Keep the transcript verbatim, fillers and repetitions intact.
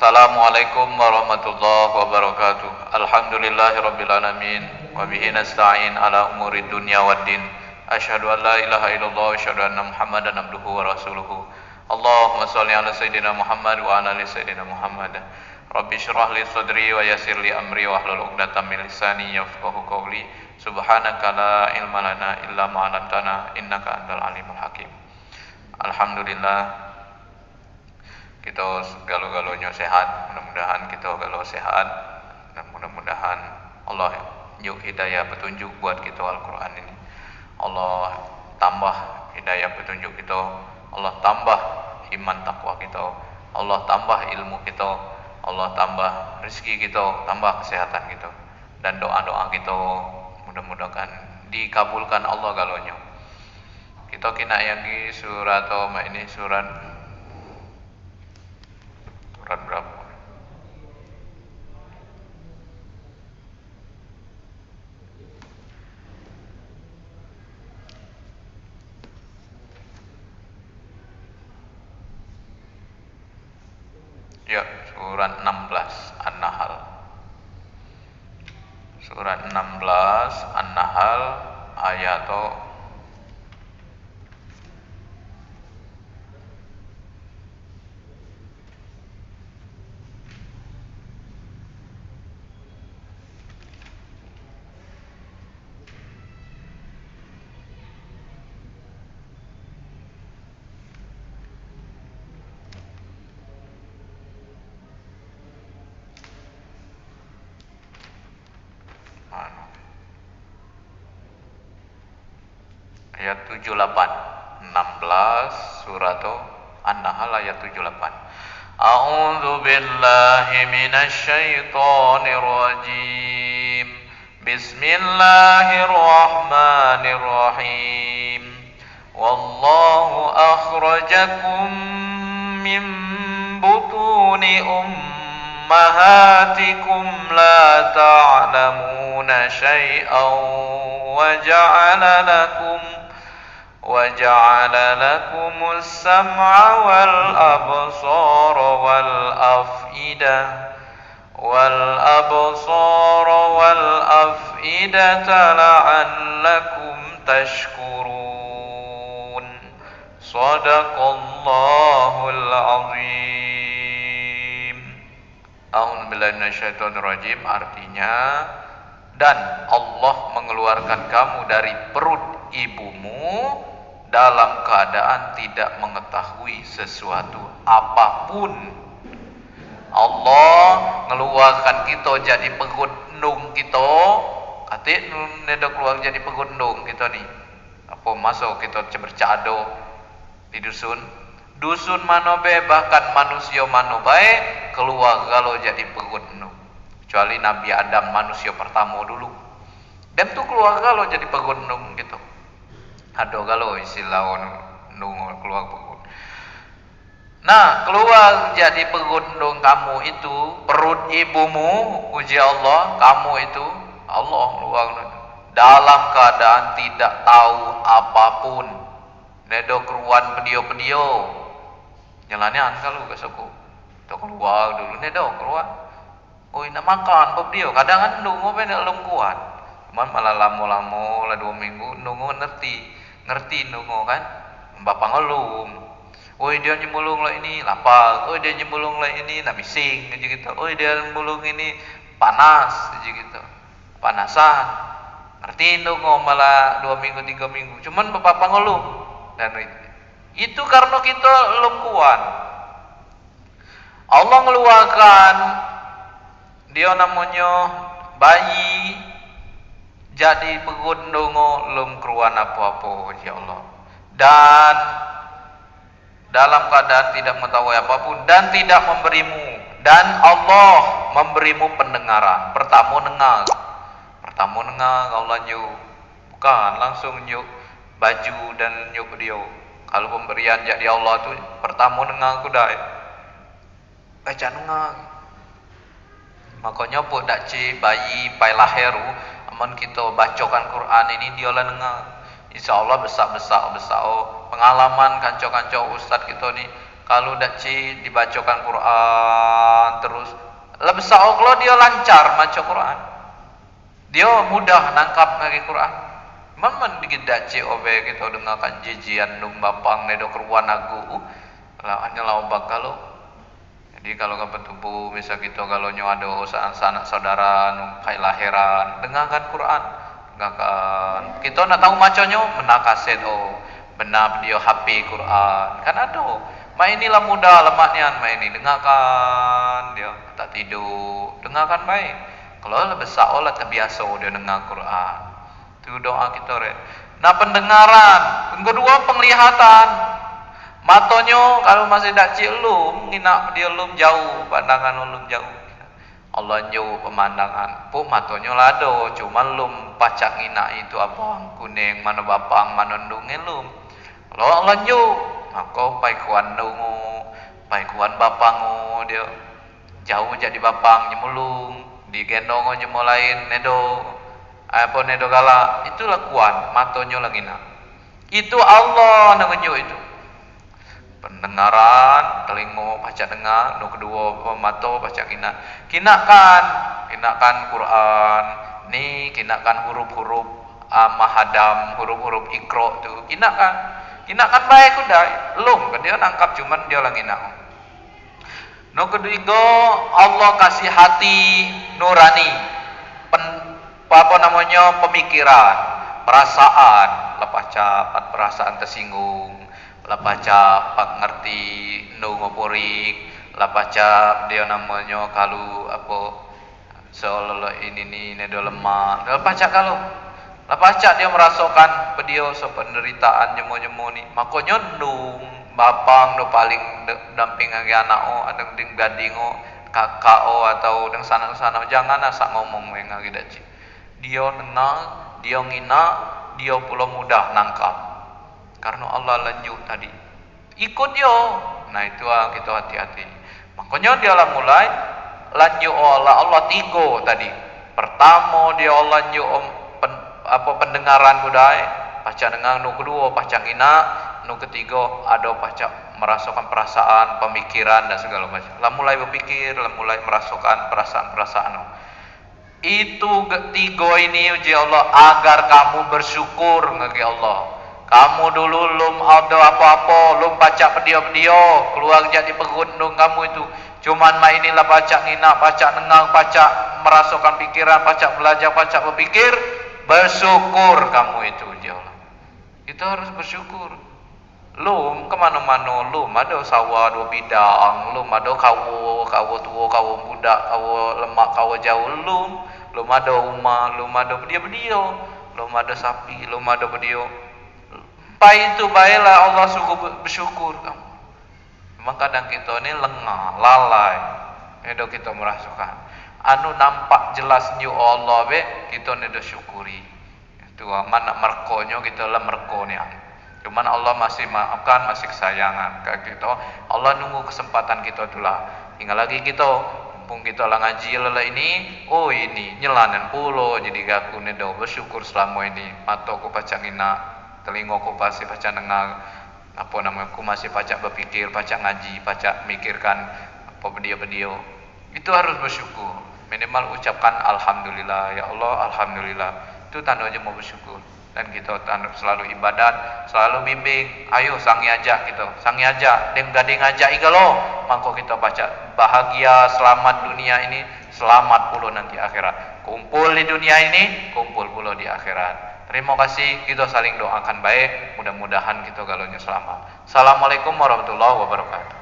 Assalamualaikum warahmatullahi wabarakatuh. Alhamdulillahirabbil alamin. Wa bihi nasta'in ala umuri dunya waddin. Asyhadu an la ilaha illallah wa asyhadu anna Muhammadan abduhu wa rasuluhu. Allahumma shalli ala Sayyidina Muhammad wa ala ali Sayyidina Muhammad. Rabbi shrah li sadri wa yassir li amri wahlul uqdatam min lisani yafqahu qawli. Subhanaka la ilma lana illa ma 'allamtana innaka antal alimul hakim. Alhamdulillah. Kita segalo-galonya sehat. Mudah-mudahan kita galo sehat. Dan mudah-mudahan Allah njuk hidayah petunjuk buat kita Al-Quran ini. Allah tambah hidayah petunjuk kita. Allah tambah iman takwa kita. Allah tambah ilmu kita. Allah tambah rezeki kita, tambah kesehatan kita. Dan doa-doa kita mudah-mudahan dikabulkan Allah galonya. Kita kena yang di surat, oh, mak ini surat, surat berapa? Ya, surat enam belas An-Nahl. Surat enam belas An-Nahl ayat tu. Anu. Ayat tujuh lapan. Enam belas, surat An-Nahl ayat tujuh lapan. A'udzu billahi minasy syaithanir rajim. Bismillahirrahmanirrahim. Wallahu akhrajakum min butuni ummahatikum la ta'lamuna syai'an wa ja'ala lakum, wa ja'ala lakumus sam'a wal absara wal af'idah, wal absara wal af'idata la'allakum tashkurun. Sadaqallahul azim. A'udzubillahi minasyaitonirrajim, artinya, dan Allah mengeluarkan kamu dari perut ibumu dalam keadaan tidak mengetahui sesuatu apapun. Allah ngeluarkan kita jadi perut ndung kita, katik nedok keluar jadi perut ndung kita ni. Apa maso kita bercadar di dusun. Dusun mano be, bahkan manusia mano bae, keluar galo jadi perut ndung. Kecuali Nabi Adam, manusia pertama dulu. Dem tu keluar galo jadi perut ndung kita. Ado galo istilah orang ndung keluar perut. Nah, keluar jadi perut ndung kamu itu, perut ibumu, puji Allah, kamu itu, Allah keluar dalam keadaan tidak tahu apapun. Nedok ruan pedio-pedio. Nyelanian kalu ke suku. Tu keluar dulu, nedok ruan. Oi, nak makan, bab dia. Kadang kan ndung, apa nak lom kuat. Cuman malah lama-lama, lah dua minggu, ndung ngerti. Ngerti ndung kan. Bapa ngelum. Oi, dia nyembulung lah ini, lapar. Oi, dia nyembulung lah ini, nak bising, aja gitu. Oi, dia nyembulung ini, panas, aja gitu. Panasan. Ngerti ndung, malah dua minggu, tiga minggu. Cuman bapa ngelum. Dan itu karena kita lom kuat. Allah ngeluarkan dia namanya bayi jadi perut ndung, lom keruan apa-apa, ya Allah. Dan dalam keadaan tidak mengetahui apapun dan tidak memberimu. Dan Allah memberimu pendengaran. Pertama dengar. Pertama dengar Allah njuk. Bukan langsung njuk baju dan njuk dia. Kalau pemberian jak dari Allah tu, pertama dengar ku dai. Baca dengar. Maka nyo pun dak ci bayi pai laher tu, amun kita bacakan Quran ini, dia lah dengar. Insya Allah besak-besak, besak. Oh, pengalaman kanco-kanco ustaz kita ni, Lalu dak cik dibacokan Quran terus. Lebih sa'o kalo dio lancar maco Quran. Dio mudah nangkap ngagai Quran. Memang dikit dak cik obe kito dengakan jijian dong bapang ne do keruan agu. Lawannya lau bak kalo. Jadi kalo ka betubuh, misal kito kalo nyo ado sa-, sanak saudara nyo kai lahiran, dengakan Quran. Dengakan. Kito nak tau maconyo, mena kaset o, mena video H P Quran. Kan ado. Mak inilah mudah, lemak nian, mak ini. Dengakan, dio tak tidur. Dengakan bae. Kalo lah besak, oh lah terbiasa dio dengar Quran. Tu doa kito re. Nah, pendengaran. Yang kedua, penglihatan. Matonyo kalo masih dak cik lum, ngina dio lum jauh, pandangan lum jauh. Allah njuk pemandangan. Puk matonyo lah ado, cuma lum pacak ngina itu abang kuning, mano bapang, mano ndung e lum. Kalo Allah njuk, mako pai kuan ndung o, pai kuan bapang o dio. Jauh jadi bapang jemulung, digendong o jemulain, nedo. Apo nedo gala, itulah kuan, matonyo lah ngina. Itu Allah nunjuk itu. Pendengaran, telingo pacak dengar, nu kedua, mato pacak ngina. Kinakan, kinakan Quran, ni kinakan hurup-hurup, ah, mahadam, hurup-hurup Iqra tu. Kinakan, kinakan bae kudai. Lum ke dio nangkap, cuman dio lah ngina. Nu ketiga, Allah kasih hati nurani. Pen-, apa namanya, pemikiran, perasaan. Lah pacak pat perasaan tersinggung. Lah pacak pat ngerti nu ngoporik. Lah pacak dio namanya kalu apa, seolah-olah ini ni, nedo lemak. Lah pacak kalo. Lah pacak dio merasokan pedio so penderitaan jemo-jemo ni. Makonyo ndung bapang do paling de-, damping ngagai anak o, atau deng gading o, kakak o, atau deng sanak-sanak o, jangan asak ngomong ngagai dak cik. Dio dengar, dio ngina, dio pulo mudah nangkap. Karena Allah lah njuk tadi. Ikut dio. Nah, itu ah, kito hati-hati. Makonyo dio lah mulai, lah njuk o Allah, Allah tigo tadi. Pertamo dio Allah njuk o pen-, apa, pendengaran kudai, pacak dengar, nu kedua pacak ngina, nu ketiga ado pacak merasokan perasaan, pemikiran dan segala macam. Lah mulai berpikir, lah mulai merasokan perasaan-perasaan. Itu ge-, tigo ini, uji Allah, agar kamu bersyukur ngagai Allah. Kamu dulu lum ado apa-apa, lum pacak pedio-pedio, keluar jadi perut ndung kamu itu. Cuman mak inilah pacak ngina, pacak dengar, pacak merasokan pikiran, pacak belajar, pacak berpikir. Bersyukur kamu itu, uji Allah. Kito harus bersyukur. Lum ke mano-mano, lum ado sawa duo bidang, lum ado kawo, kawo tuo, kawo muda, kawo lemak, kawo jauh, lum, lum ado uma, lum ado pedio-pedio, lum ado sapi, lum ado pedio. Pai itu bae lah Allah suruh be-, bersyukur kamu. Memang kadang kito ni lengah, lalai. Edo kito merasokan. Anu nampak jelas njuk o Allah be, kito nedo syukuri. Itu amat nak merkonyo kito lah merko nian. Cuman Allah masih maafkan, masih kesayangan. Ka kito, Allah nunggu kesempatan kito tulah. Tinggal lagi kito, mumpung kito lah ngaji lala ini, oh ini, nyelanen pulo, jadi gaku nedo bersyukur selama ini. Matoku pacak ngina, telingoku masih pacak dengar, apa nama, ku masih pacak berpikir, pacak ngaji, pacak mikirkan apa pedio-pedio. Itu harus bersyukur. Minimal ucapkan alhamdulillah, ya Allah, alhamdulillah. Itu tandanya mau bersyukur. Dan kito tanda selalu ibadat, selalu bimbing. Ayo, sang ajak kito. Sang ajak, deng gading ajak igalo. Mangko kito pacak bahagia, selamat dunia ini, selamat pulo nanti akhirat. Kumpul di dunia ini, kumpul pulo di akhirat. Terima kasih, kito saling doakan bae. Mudah-mudahan kito galonyo selamat. Assalamualaikum warahmatullahi wabarakatuh.